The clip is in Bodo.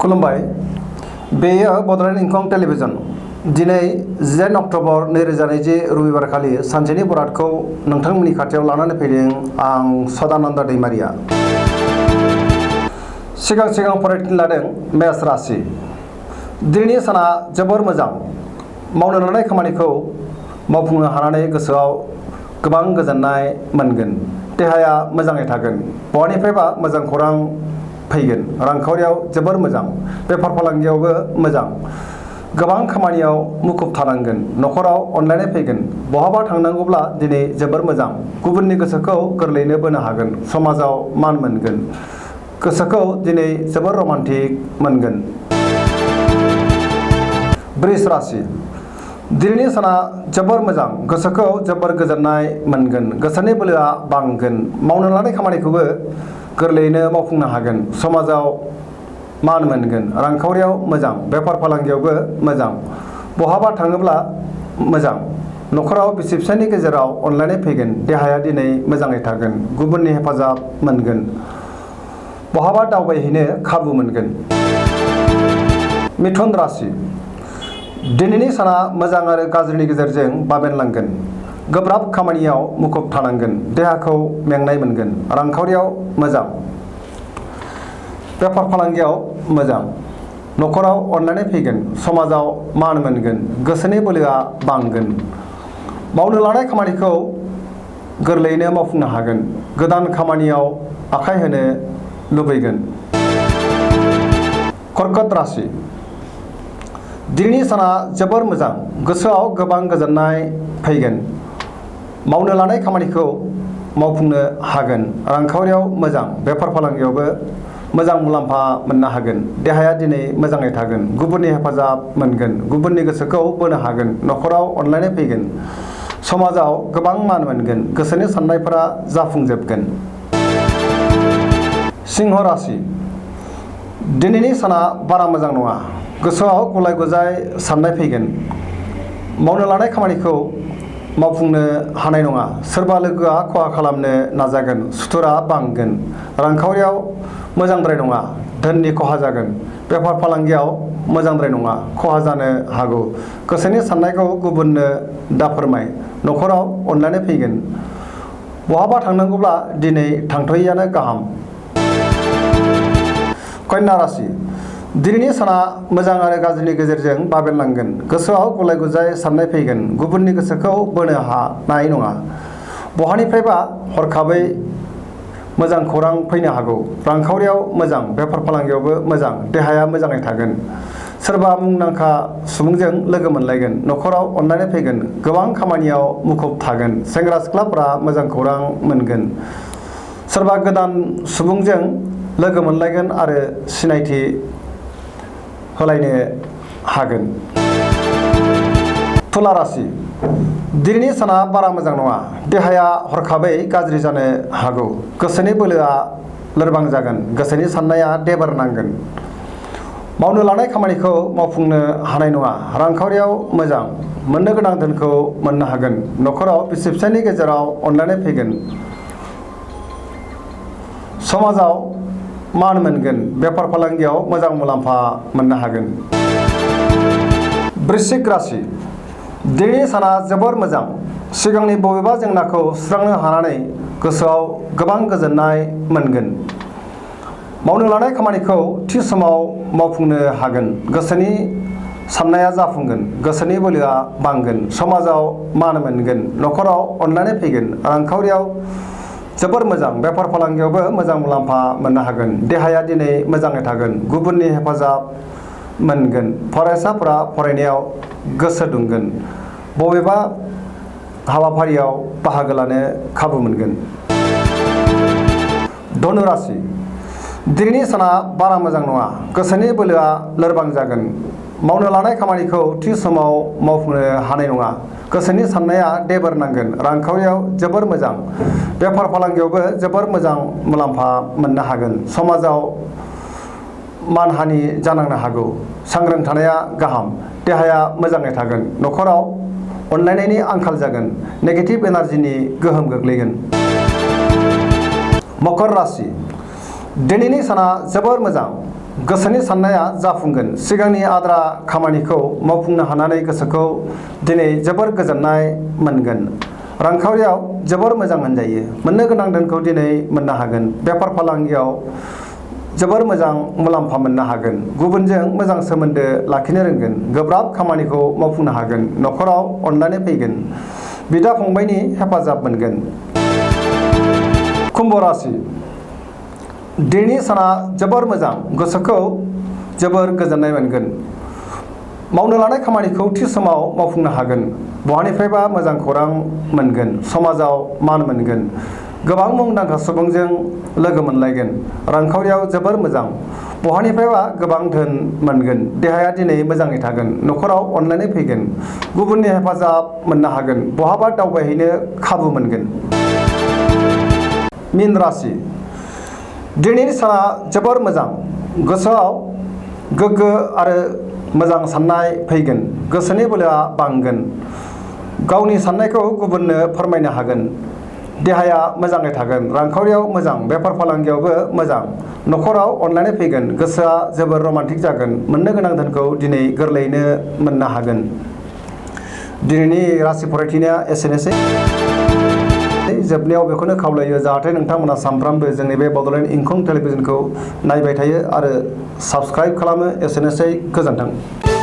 खुलुमबाय बेयो बड'लेण्ड इंखं टेलिभिजन दिनै 10 अक्ट'बर 2020 रबिबार खालि सानसेनि बरादखौ नोंथांमोननि खाथियाव लानानै फैदों आं सदानन्द दैमारिया। सिगां फरायथिं लादों मेष राशि। दिनैनि साना जोबोर मोजां। मावनो लानाय खामानिखौ मावफुंनो हानानै गोसोआव गोबां गोजोननाय मोनगोन। देहाया मोजाङै थागोन। बहानिफ्रायबा मोजां खौरां फैगोन। रांखावरियाव जोबोर मोजां। बेफार फालांगियावबो मोजां। गोबां खामानियाव मुखुब थानांगोन। न'खराव अनलायनाय फैगोन। बहाबा थांनांगौब्ला दिनै जोबोर मोजां। गुबुननि गोसोखौ गोरलैयैनो बोनो हागोन। समाजाव मान मोनगोन। गोसोखौ दिनै जोबोर रमान्टिक मोनगोन। वृष राशि। दिनैनि साना जोबोर मोजां। गोसोखौ जोबोर गोजोननाय मोनगोन। गोसोनि बोलोआ बांगोन। मावनो लानाय खामानिखौबो गोरलैयैनो मावफुंनो हागोन। समाजाव मान मोनगोन। रांखावरियाव मोजां। बेफार फालांगियावबो मोजां। बहाबा थाङोब्ला मोजां। न'खराव बिसि फिसायनि गेजेराव अनलायनाय फैगोन। देहाया दिनै मोजाङै थागोन। गुबुननि हेफाजाब मोनगोन। बहाबा दावबायहैनो खाबु मोनगोन। मिथुन राशि। दिनैनि साना मोजां आरो गाज्रिनि गेजेरजों बाबेनलांगोन। गोब्राब खामानियाव मुखुब थानांगोन। देहाखौ मेंनाय मोनगोन। रांखावरियाव मोजां। बेफार फालांगियाव मोजां। न'खराव अनलायनाय फैगोन। समाजाव मान मोनगोन। गोसोनि बोलोआ बांगोन। मावनो लानाय खामानिखौ गोरलैयैनो मावफुंनो हागोन। गोदान खामानियाव आखाइ होनो लुबैगोन। कर्कट राशि। दिनैनि साना जोबोर मोजां। गोसोआव गोबां गोजोननाय फैगोन। मावनो लानाय खामानिखौ मावफुंनो हागोन। रांखावरियाव मोजां। बेफार फालांगियावबो मोजां मुलाम्फा मोननो हागोन। देहाया दिनै मोजाङै थागोन। गुबुननि हेफाजाब मोनगोन। गुबुननि गोसोखौ बोनो हागोन। न'खराव अनलायनाय फैगोन। समाजाव गोबां मान मोनगोन। गोसोनि साननायफोरा जाफुंजोबगोन। सिंह राशि। दिनैनि साना बारा मोजां नङा। गोसोआव गुलाय गुजाय साननाय फैगोन। मावनो लानाय खामानिखौ मावफुंनो हानाय नङा। सोरबा लोगोआ खहा खालामनो नाजागोन। सुथुरा बांगोन। रांखावरियाव मोजांद्राय नङा। धोननि खहा जागोन। बेफार फालांगियाव मोजांद्राय नङा। खहा जानो हागौ। गोसोनि साननायखौ गुबुननो दाफोरमाय। न'खराव अनलायनाय फैगोन। बहाबा थांनांगौब्ला दिनै थांथ'यैआनो गाहाम। कन्या राशि। दिनैनि साना मोजां आरो गाज्रिनि गेजेरजों बाबेनलांगोन। गोसोआव गुलाय गुजाय साननाय फैगोन। गुबुननि गोसोखौ बोनो हानाय नङा। बहानिफ्रायबा हरखाबै मोजां खौरां फैनो हागौ। रांखावरियाव मोजां। बेफार फालांगियावबो मोजां। देहाया मोजाङै थागोन। सोरबा मुंदांखा सुबुंजों लोगो मोनलायगोन। न'खराव अनलायनाय फैगोन। गोबां खामानियाव मुखुब थागोन। सेंग्रा सिख्लाफोरा मोजां खौरां मोनगोन। सोरबा गोदान सुबुंजों लोगो मोनलायगोन आरो सिनायथि होलायनो हागोन। तुला राशि। दिनैनि साना बारा मोजां नङा। देहाया हरखाबै गाज्रि जानो हागौ। गोसोनि बोलोआ लोरबां जागोन। गोसोनि साननाया देबोर नांगोन। मावनो लानाय खामानिखौ मावफुंनो हानाय नङा। रांखावरियाव मोजां। मोननो गोनां धोनखौ मोननो हागोन। न'खराव बिसि फिसायनि गेजेराव अनलायनाय फैगोन। समाजाव मान मोनगोन। बेफार फालांगियाव मोजां मुलाम्फा मोननो हागोन। वृश्चिक राशि। दिनैनि साना जोबोर मोजां। सिगांनि बबेबा जेंनाखौ सुस्रांनो हानानै गोसोआव गोबां गोजोननाय मोनगोन। मावनो लानाय खामानिखौ थि समाव मावफुंनो हागोन। गोसोनि साननाया जाफुंगोन। गोसोनि बोलोआ बांगोन। समाजाव मान मोनगोन। न'खराव अनलायनाय फैगोन। रांखावरियाव जोबोर मोजां। बेफार फालांगियावबो मोजां मुलाम्फा मोननो हागोन। देहाया दिनै मोजाङै थागोन। गुबुननि हेफाजाब मोनगोन। फरायसाफोरा फरायनायाव गोसो दुंगोन। बबेबा हाबाफारियाव बाहागो लानो खाबु मोनगोन। धनु राशि। दिनैनि साना बारा मोजां नङा। गोसोनि बोलोआ लोरबां जागोन। मावनो लानाय खामानिखौ थि समाव मावफुंनो हानाय नङा। गोसोनि साननाया देबोर नांगोन। रांखावरियाव जोबोर मोजां। बेफार फालांगियावबो जोबोर मोजां मुलाम्फा मोननो हागोन। समाजाव मानहानि जानांनो हागौ। सांग्रां थानाया गाहाम। देहाया मोजाङै थागोन। न'खराव अनलायनायनि आंखाल जागोन। नेगेटिभ एनार्जिनि गोहोम गोग्लैगोन। मकर राशि। दिनैनि साना जोबोर मोजां। गोसोनि साननाया जाफुंगोन। सिगांनि आद्रा खामानिखौ मावफुंनो हानानै गोसोखौ दिनै जोबोर गोजोननाय मोनगोन। रांखावरियाव जोबोर मोजां होनजायो। मोननो गोनां धोनखौ दिनै मोननो हागोन। बेफार फालांगियाव जोबोर मोजां मुलाम्फा मोननो हागोन। गुबुनजों मोजां सोमोन्दो लाखिनो रोंगोन। गोब्राब खामानिखौ मावफुंनो हागोन। न'खराव अननानै फैगोन। बिदा फंबायनि हेफाजाब मोनगोन। कुम्भ राशि दिनैनि साना जोबोर मोजां। गोसोखौ जोबोर गोजोननाय मोनगोन। मावनो लानाय खामानिखौ थि समाव मावफुंनो हागोन। बहानिफ्रायबा मोजां खौरां मोनगोन। समाजाव मान मोनगोन। गोबां मुंदांखा सुबुंजों लोगो मोनलायगोन। रांखावरियाव जोबोर मोजां। बहानिफ्रायबा गोबां धोन मोनगोन। देहाया दिनै मोजाङै थागोन। न'खराव अनलायनाय फैगोन। गुबुननि हेफाजाब मोननो हागोन। बहाबा दावबायहैनो खाबु मोनगोन। मीन राशि दिनैनि साना जोबोर मोजां। गोसोआव गोग्गो आरो मोजां साननाय फैगोन। गोसोनि बोलोआ बांगोन। गावनि साननायखौ गुबुननो फोरमायनो हागोन। देहाया मोजाङै थागोन। रांखावरियाव मोजां। बेफार फालांगियावबो मोजां। न'खराव अनलायनाय फैगोन। गोसोआ जोबोर रमान्टिक जागोन। मोननो गोनां धोनखौ दिनै गोरलैयैनो मोननो हागोन। दिनैनि राशि फरायथिनाया एसेनोसै। जोबनायाव बेखौनो खावलायो जाहाथे नोंथांमोना सानफ्रामबो जोंनि बे बड'लेण्ड इंखं टेलिभिजनखौ नायबाय थायो आरो साबस्क्राइब खालामो। एसेनोसै, गोजोन्थों।